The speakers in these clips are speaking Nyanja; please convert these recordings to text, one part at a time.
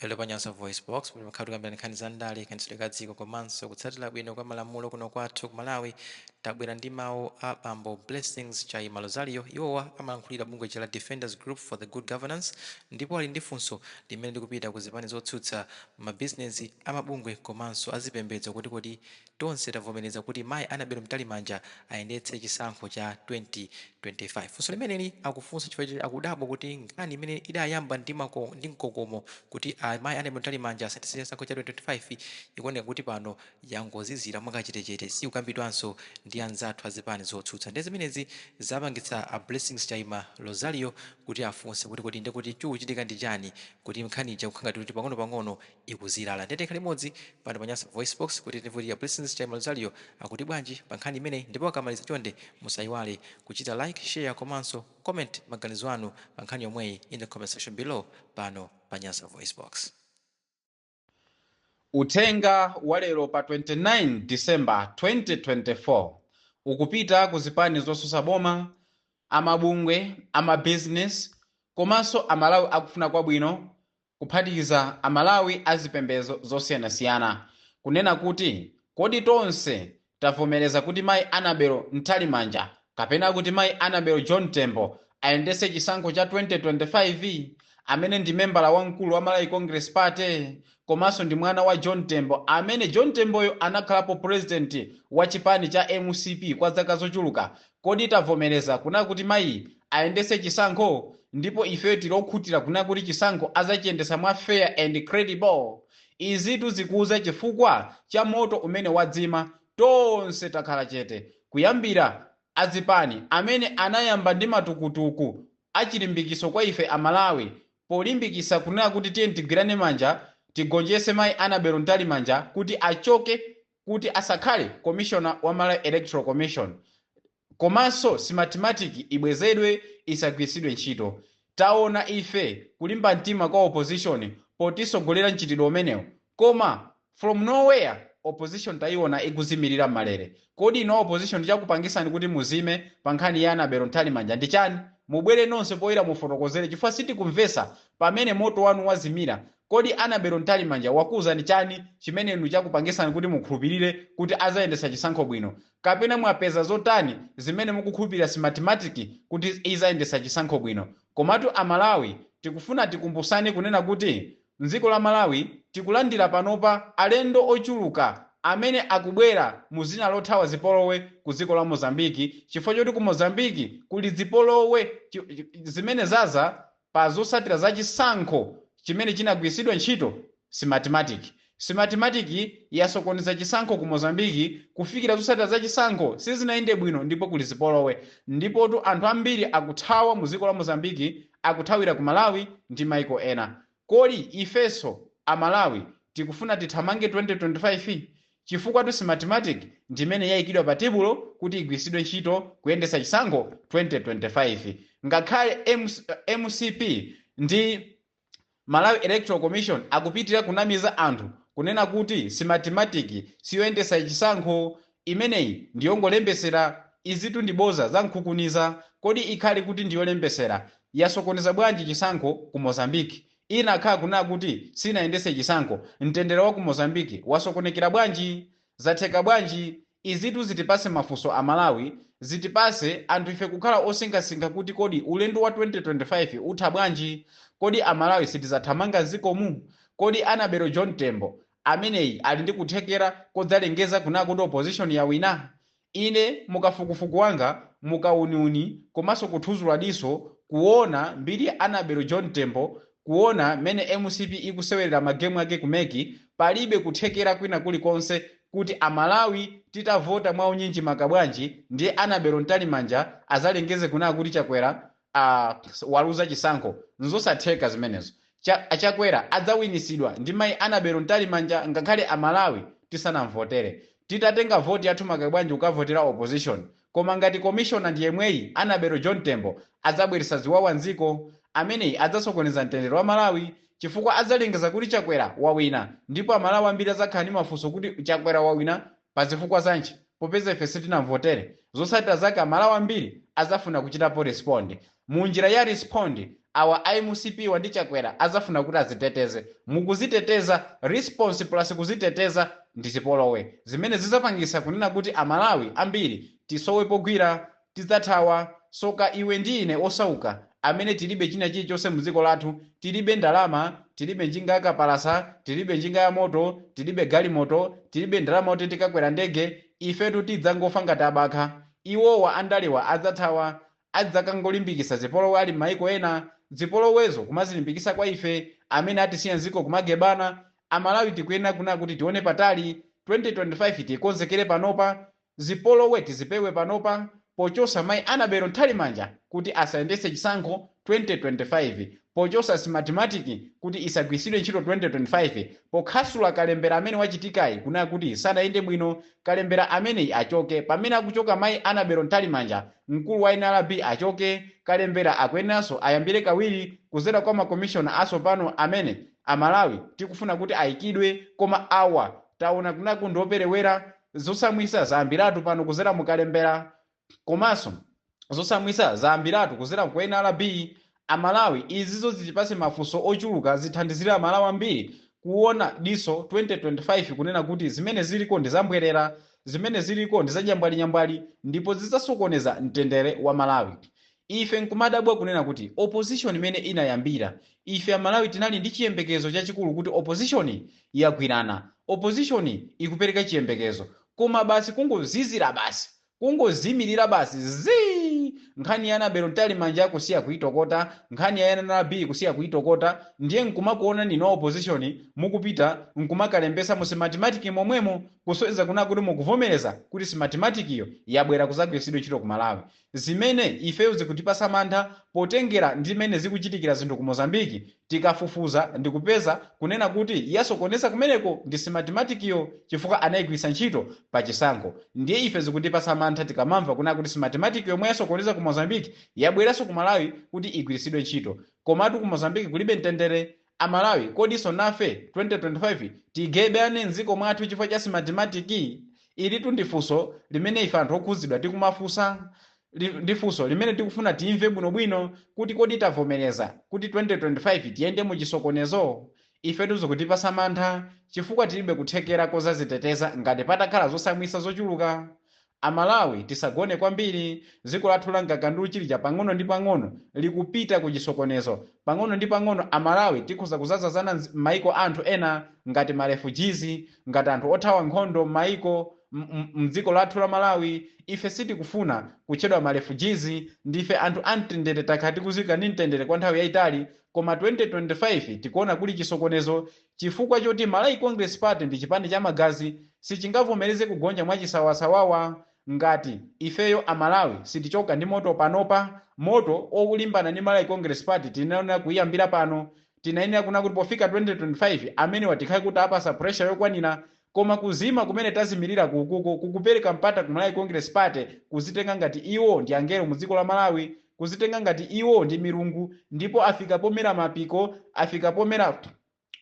Lero pa Nyasa VoiceBox, pamene timakhala tikukambirana nkhani za ndale, kayendetsedwe ka dziko komanso kutsatira bwino kwa malamulo kuno kwathu ku Malawi, tabwera ndi mawu a bambo Blessings Chaima Rosario. Iwowa amalankhulira bungwe la Defenders Group for the Good Governance, ndipo ali ndi funso limene likupita ku zipani zotsutsa, mabizinesi, amabungwe komanso azipembedzo, kuti kodi tonse tavomereza kuti mayi Annabel Mtalimanja ayendetse chisankho cha 2025? Funso limeneli akufunsa chifukwa choti akudabwa kuti nkhani imene idayamba ndi mkokomo kuti amayi Annabel Mtalimanja asayendetse chisankho cha 2025 ikuoneka kuti pano yangozizira mwakachetechete, sikukambidwanso ndi anzathu azipani zotsutsa. Ndi zimenezi zapangitsa a Blessings Chaima Rosario kuti afunse kuti kodi ndekuti chikuchitika ndi chani, kuti nkhani ija kukhala ngati kuti pang'ono-pang'ono ikuzilala? Ndiye tikhale limodzi pano pa Nyasa Voice Box kuti timve a Blessings Chaima Rosario akuti bwanji pa nkhani imeneyi. Ndipo akamaliza, chonde musayiwale kuchita like, share komanso comment maganizo anu pa nkhani yomweyi in the comment section below pano pa Nyasa Voice Box. Uthenga wa lero pa 29 December 2024 ukupita ku zipani zosusa boma, amabungwe, amabizinesi komanso Amalawi akufuna kwabwino, kuphatikiza Amalawi azipembedzo zosiyanasiyana, kunena kuti kodi tonse tavomereza kuti mayi Annabel Mtalimanja kapena kuti mayi Annabel John Tembo ayendese chisankho cha 2025, amene ndi membala wamkulu wa Malawi Congress Party komanso ndi mwana wa John Tembo, amene John Temboyo anakhalapo president wa chipani cha MCP kwa zaka zochuluka? Kodi tavomereza kuna kuti mayi ayendese chisankho, ndipo ifeyo tilokhutira kuna kuti chisankho azachiyendesa mwa fair and credible? Izitu zikuuza chifukwa cha moto umene wadzima. Tonse takhala chete, kuyambira azipani amene anayamba ndi matukutuku achilimbikiso kwa ife Amalawi, polimbikisa kunena kuti tiye tigwirane manja, tigonjese mayi Annabel Mtalimanja kuti achoke, kuti asakhale commissioner wa Malawi Electoral Commission, komanso Smartmatic ibwezedwe, isagwiritsidwe ntchito. Taona ife kulimba mtima kwa opposition potisogolera mchitidwe umenewu, koma from nowhere opposition tayiona ikuzimirira m'malere. Kodi ino opposition chakupangisani kuti muzime pa nkhani ya Annabel Mtalimanja ndi chani? Mubwere nonse poyera, mufotokozere, chifukwa sitikumvesa pamene moto wanu wazimira. Kodi Annabel Mtalimanja wakuwuzani chani chimene inu chakupangisani kuti mukhulupirire kuti azayendesa chisankho bwino? Kapena mwapeza zotani zimene mukukhulupirira Smartmatic kuti izayendesa chisankho bwino? Komatu Amalawi, tikufuna tikumbusane kunena kuti mdziko la Malawi tikulandira panopa alendo ochuluka amene akubwera mu zina lothawa zipolowe ku dziko la Mozambiki, chifukwa choti ku Mozambiki kuli zipolowe zimene zaza pa zotsatira za chisankho chimene chinagwiritsidwa ntchito Smartmatic. Smartmatic yasokoneza chisankho ku Mozambiki kufikira zotsatira za chisankho sizinayende bwino, ndipo kuli zipolowe, ndipotu anthu ambiri akuthawa mu dziko la Mozambiki, akuthawira ku Malawi ndi maiko ena. Kodi ifenso Amalawi tikufuna tithamange 2025? Chifukwa tu Smartmatic ndimene yayikidwa pa tebulo kuti igwiritsidwe ntchito kuyendetsa chisankho 2025, ngakhale MCP ndi Malawi Electoral Commission akupitirira kunamiza anthu kunena kuti Smartmatic siyoyendetsa chisankho, imeneyi ndiyongolembesera. Izitu ndi boza za nkhukuniza. Kodi ikhale kuti ndiyolembesera, yasokoneza bwanji chisankho ku Mozambiki? Ina akhala kunena kuti sinayendese chisankho, mtendere wa ku Mozambiki wasokonekera bwanji? Zatheka bwanji? Izitu zitipase mafunso Amalawi, zitipase anthu ife kukhala osinkhasinkha kuti kodi ulendo wa 2025 utha bwanji? Kodi Amalawi sitizathamanga mdzikomu? Kodi Annabel John Tembo ameneyi ali ndi kuthekera kodzalengeza kunena kuti opposition yawina? Ine mukafukufuku wanga, mukauniuni komanso kuthuzula diso, kuona mbiri ya Annabel John Tembo, kuona mmene MCP ikusewerera magemu ake ku MEC, palibe kuthekera kwina kulikonse kuti Amalawi titavota mwaunyinji makabwanji, ndiye Annabel Mtalimanja azalengeze kunena kuti Chakwera waluza chisankho. Nzosatheka zimenezo. Chakwera adzawinisidwa ndi mayi Annabel Mtalimanja ngakhale Amalawi tisanamvotere, titatenga voti yathu makabwanji kukavotera opposition. Koma ngati commissioner ndi yemweyi Annabel John Tembo, adzabweretsa ziwawa mdziko. Ameneyi adzasokoneza mtendere wa Malawi, chifukwa adzalengeza kuti Chakwera wawina, ndipo Amalawi ambiri adzakhala ndi mafunso kuti Chakwera wawina pa zifukwa zanji, popeza ife sitinamvotere? Zotsatira zake, Amalawi ambiri adzafuna kuchitapo respond. Mu njira ya respond, Awa iMCP wa ndi Chakwera azafuna kuti aziteteze. Mukuziteteza, response plus kuziteteza ndi zipolowe zimene zizapangisa kunena kuti Amalawi ambiri tisowe pogwira, tidzathawa. Soka iwe ndi ine osauka amene tilibe china chilichonse mdziko lathu, tilibe ndalama, tilibe njinga yakapalasa, tilibe njinga ya moto, tilibe galimoto, tilibe ndalama kuti tikakwera ndege. Ifetu tidzangofa ngati abakha. Iwowa andalewa adzathawa, adzakangolimbikisa zipolowe ali m'mayiko ena, zipolowezo kumazilimbikisa kwa ife amene atisiya mdziko kumagebana. Amalawi tikuyenera kuna kuti tione patali. 2025 tikonzekere panopa, zipolowe tizipewe panopa, pochosa mayi Annabel Mtalimanja kuti asayendese chisankho 2025, pochosa Smartmatic kuti isagwiritsidwe ntchito 2025, pokhasula kalembera amene wachitikayi kunena kuti sanayende bwino, kalembera ameneyi achoke. Pamene akuchoka mayi Annabel Mtalimanja, mkulu wa NRB achoke, kalembera akuyeneranso ayambire kawiri kuzera kwa makomishona asopano amene Amalawi tikufuna kuti ayikidwe. Koma awa taona kunaku ndioperewera. Zosamwisa zayambiratu pano kuzera mukalembera, komanso zosamwisa zayambiratu kuzera ku NRB. Amalawi, izizo zitipase mafunso ochuluka, zithandizire Amalawi ambiri kuona diso 2025 kunena kuti zimene ziliko ndi zambwerera, zimene ziliko ndi zanyambwalinyambwali, ndipo zidzasokoneza mtendere wa Malawi. Ife nkumadabwa kunena kuti opposition imene inayambira, ife Amalawi tinali ndi chiyembekezo chachikulu kuti opposition yagwirana, opposition ikupereka chiyembekezo, koma basi kungozizira, basi kungozimirira, basi zii. Nkhani ya Annabel Mtalimanja kusiya kuitokota, nkhani ya NRB kusiya kuitokota, ndiye nkumakuona nino opposition mukupita nkumakalembesa mu Smartmatic momwemo, kusonyeza kuna kuti mukuvomereza kuti Smartmatic iyo yabwera kuzagwiritsidwa ntchito ku Malawi, zimene ifeyo zikutipasa mantha potengera ndi zimene zikuchitikira zinthu ku Mozambiki. Tikafufuza ndikupeza kunena kuti yasokoneza kumeneko ndi Smartmatic iyo, chifukwa anayigwiritsa ntchito pa chisankho. Ndiye ife zikutipasa mantha tikamamva kunena kuti Smartmatic yomwe yasokoneza ku Mozambiki yabweranso ku Malawi kuti igwiritsidwe ntchito. Komatu ku Mozambiki kulibe mtendere. Amalawi, kodiso nafe 2025 tigebane mdziko mwathu chifukwa cha Smartmatic? Ilitu ndi funso limene ife anthu okhuzidwa tikumafunsa, ndi funso limene tikufuna timve bwinobwino kuti kodi tavomereza kuti 2025 tiyende muchisokonezo? Ifetu zikutipasa mantha chifukwa tilibe kuthekera kozaziteteza ngati patakhala zosamwisa zochuluka. Amalawi, tisagone kwambiri. Dziko lathu la mgagandu chilija pang'ono ndi pang'ono likupita ku chisokonezo. Pang'ono ndi pang'ono Amalawi tikhoza kuzazazana m'mayiko anthu ena ngati ma refugees, ngati anthu othawa nkhondo m'mayiko mdziko lathu la Malawi. Ife sitikufuna kutchedwa ma refugees. Ndife anthu amtendere, takhala tikuzika ndi mtendere kwa nthawi yayitali, koma 2025 tikuona kuli chisokonezo chifukwa choti Malawi Congress Party ndi chipani cha magazi, sichingavomereze kugonja mwachisawasawawa. Ngati ifeyo Amalawi sitichoka ndi moto panopa, moto olimbana ndi Malawi Congress Party tinayenera kuyambira pano. Tinayenera kuna kuti pofika 2025 amene tikhale kuti apasa pressure yokwanira. Koma kuzima kumene tazimirira kukuku kukupereka mpata ku Malawi Congress Party kuzitenga ngati iwo ndi angelo mu dziko la Malawi, kuzitenga ngati iwo ndi milungu, ndipo afika pomera mapiko, afika pomera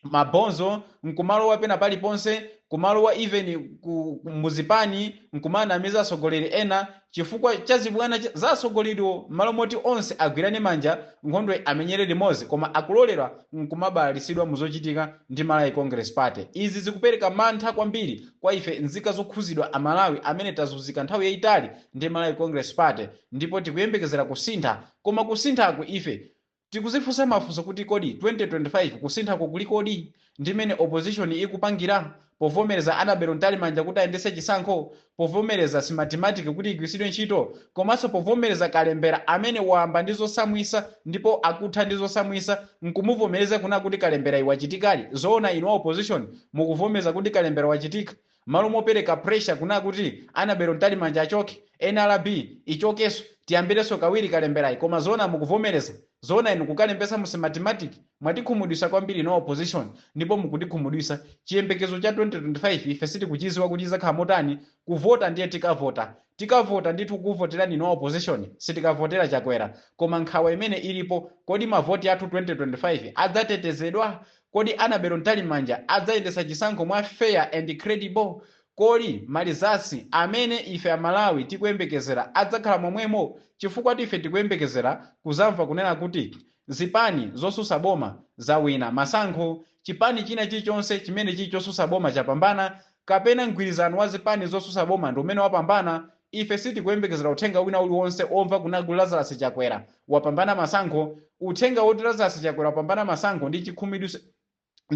mabonzo, nkumalowa pena paliponse, kumalowa even ku muzipani, nkumanamiza atsogoleri ena chifukwa cha zibwana za atsogoleriwo, m'malo moti onse agwirane manja, nkhondo amenyere limodzi, koma akulolera nkumabalalitsidwa muzochitika ndi Malawi Congress Party. Izi zikupereka mantha kwambiri kwa ife nzika zokhuzidwa Amalawi amene tazunzika nthawi yayitali ndi Malawi Congress Party, ndipo tikuyembekezera kusintha. Koma kusinthaku ife tikuzifunsa mafunso kuti kodi 2025 kusinthako kuli kodi, ndimene opposition ikupangira povomereza Annabel Mtalimanja kuti ayendetse chisankho, povomereza Smartmatic kuti igwiritsidwe ntchito, komanso povomereza kalembera amene wamba ndi zosamwisa ndipo akutha ndi zosamwisa, nkumuvomereza kuna kuti kalembera iwachitikali? Zoona inu a opposition mukuvomereza kuti kalembera wachitika, malo mopereka pressure kuna kuti Annabel Mtalimanja achoke, NRB ichokenso, tiyambirenso kawiri kalemberayi? Koma zoona mukuvomereza? Zoona inu kukalembesa mu Smartmatic? Mwatikhumudwisa kwambiri no opposition, ndipo mukutikhumudwisa. Chiyembekezo cha 2025 ife sitikuchiziwa kuti chizakhala motani. Kuvota ndiye tikavota, tikavota ndithu kukuvoterani no opposition, sitikavotera Chakwera. Koma nkhawa imene ilipo, kodi mavoti athu 2025 adzatetezedwa? Kodi Annabel Mtalimanja adzayendesa chisankho mwa fair and credible? Kodi ma results amene ife Amalawi tikuyembekezera adzakhala momwemo? Chifukwa ife tikuyembekezera kuzamva kunena kuti Zipani zosusa boma zawina masankho, chipani china chilichonse chimene chili chosusa boma chapambana, kapena mgwirizano wa zipani zosusa boma ndi umene wapambana. Ife sitikuyembekezera uthenga wina uliwonse omva kunaku Lazarus Chakwera wapambana masankho. Uthenga woti Lazarus Chakwera wapambana masankho ndi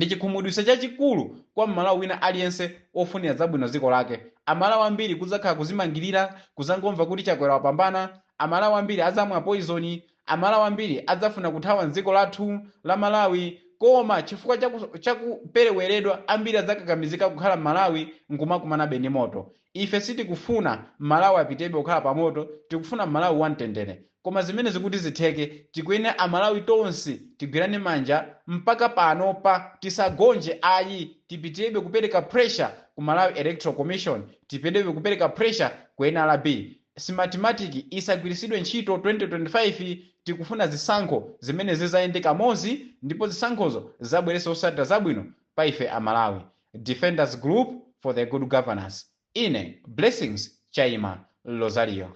chikhumudwitso chachikulu kwa Mmalawi wina aliyense ofunira zabwino dziko lake. Amalawi ambiri kudzakhala kuzimangirira kuzangomva kuti Chakwera wapambana. Amalawi ambiri adzamwa poison. Amalawi ambiri adzafuna kuthawa mdziko lathu la Malawi, koma chifukwa chakupereweredwa ambiri adzakakamizika kukhala m'Malawi nkumakumanabe ndi moto. Ife sitikufuna Malawi apitebe kukhala pamoto, tikufuna Malawi wamtendere. Koma zimene zikuti zitheke, tikuyenera Amalawi tonse tigwirane manja mpaka panopa, tisagonje ayi. Tipitirebe kupereka pressure ku Malawi Electoral Commission, tipitirebe kupereka pressure ku NRB. Smartmatic isagwiritsidwe ntchito 2025. Tikufuna zisankho zimene zizayende kamodzi, ndipo zisankhozo zabweretse zotsatira zabwino pa ife Amalawi. Defenders Group for the Good Governance. Ine Blessings Chaima Rosario.